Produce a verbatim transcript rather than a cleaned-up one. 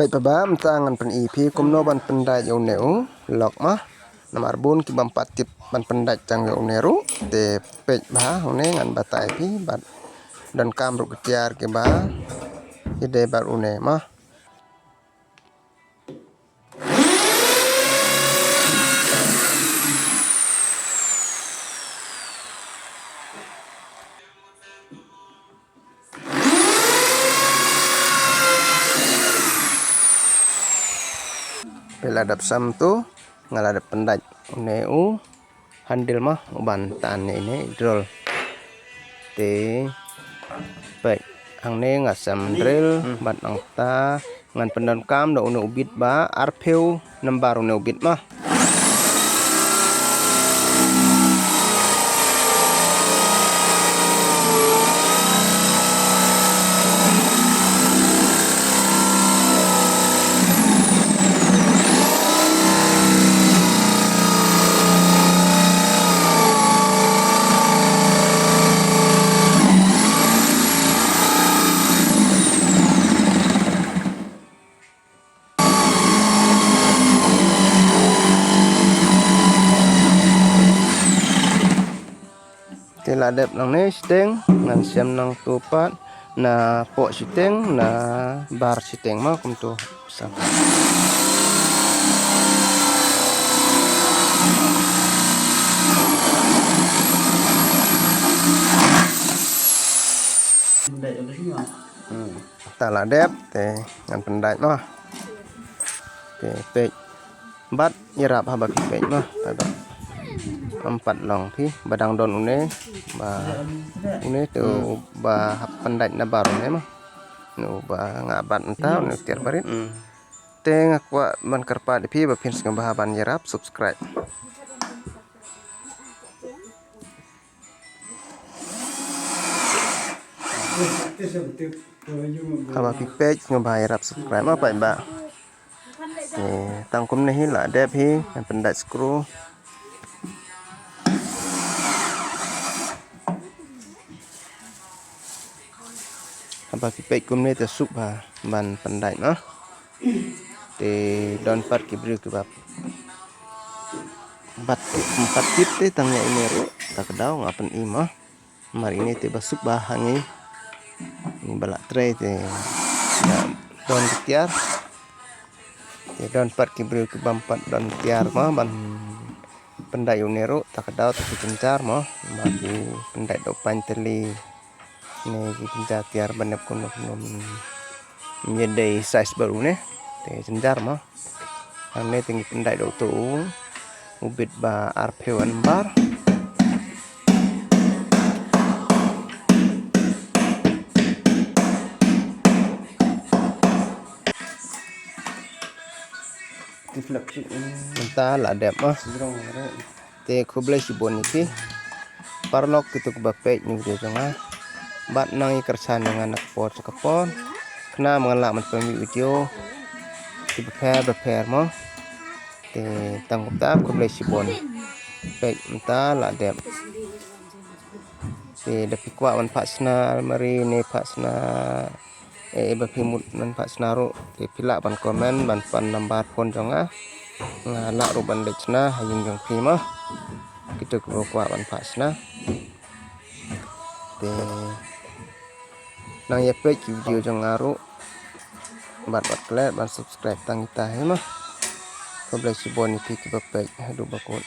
Peit bha mynta ngan pyni phi kumno ban pyndait ïa une u lock mo. Namar bun ki bym pat tip ban pyndait tang ïa une ruh. Te peit bha hangne ngan batai phi bad donkam ruh ki tiar kiba ïadei bad une mo. Phi la dep sam tu, nga la dep pyndait une u handle mo, u ban tan ïa ine i drill. Te peit hangne nga sam drill bad nangta ngan pyndonkam da une u bit ba arphew nambar une u bit mo. Te la dep nangne shiteng, ngan shem nangtu pat na poh shiteng, na bar shiteng mo kumtu. Sa. Hmm. Ta la dep te ngan pyndait mo. Te peit. Bad ïarap haba phi peit mo. Bad ym pat long phi ba dang don une ba une te ba hap pyndait na bar une mo. Nu ba nga bat mynta une tiar barit. Hmm. Te nga kwah ban kyrpad ïa phi ba phin sngewbha ban ïarap subscribe. Haba phi peit sngewbha ïarap subscribe ma peit ba. Te tang kumne hi la dep hi ngan pyndait screw. Haba phi peit kumne te suk bha ban pyndait ma. Te don pat ki briew kiba pat tip, pat tip te tang ïa ine ruh ta ka daw nga pyni ma. Mar ine te ba suk bha ha ngi. Ni ba la trei te nga don ki tiar. Te don pat ki briew ki bym pat don tiar ma ban pyndait ïa une ruh ta ka daw te ki jynjar ma. Ba ki pyndait da u pain tylli. Ne ki jynjar tiar ban dep kumno kumno. Ym ïadei size bad une te jynjar ma. Hangne te ngi pyndait da uto u bit ba arphew nambar. Mynta la dep ma. Te khublei shibun ïa phi paralok kito kiba peit ïa ine i video jong nga. Bad nang ïa kyrshan ïa nga na ka por sha ka por. Khnang ba ngan lah ban pynmih video kiba pher ba pher mo. Te tang kumta khublei shibun. Peit mynta la dep. Te da phi kwah ban phah shna almari ne phah shna eh, eh, ba phi mut ban phah shna ruh te phi lah ban comment ban pan number phone jong nga. Nga lah ruh ban leit shna ha ïing jong phi ma. Kito kiba kwah ban phah shna. Te nang ïa peit ki video jong nga ruh. Bad bad klet ban subscribe tang kita hi ma. Khublei shibun ïa phi kiba peit haduh ba kut.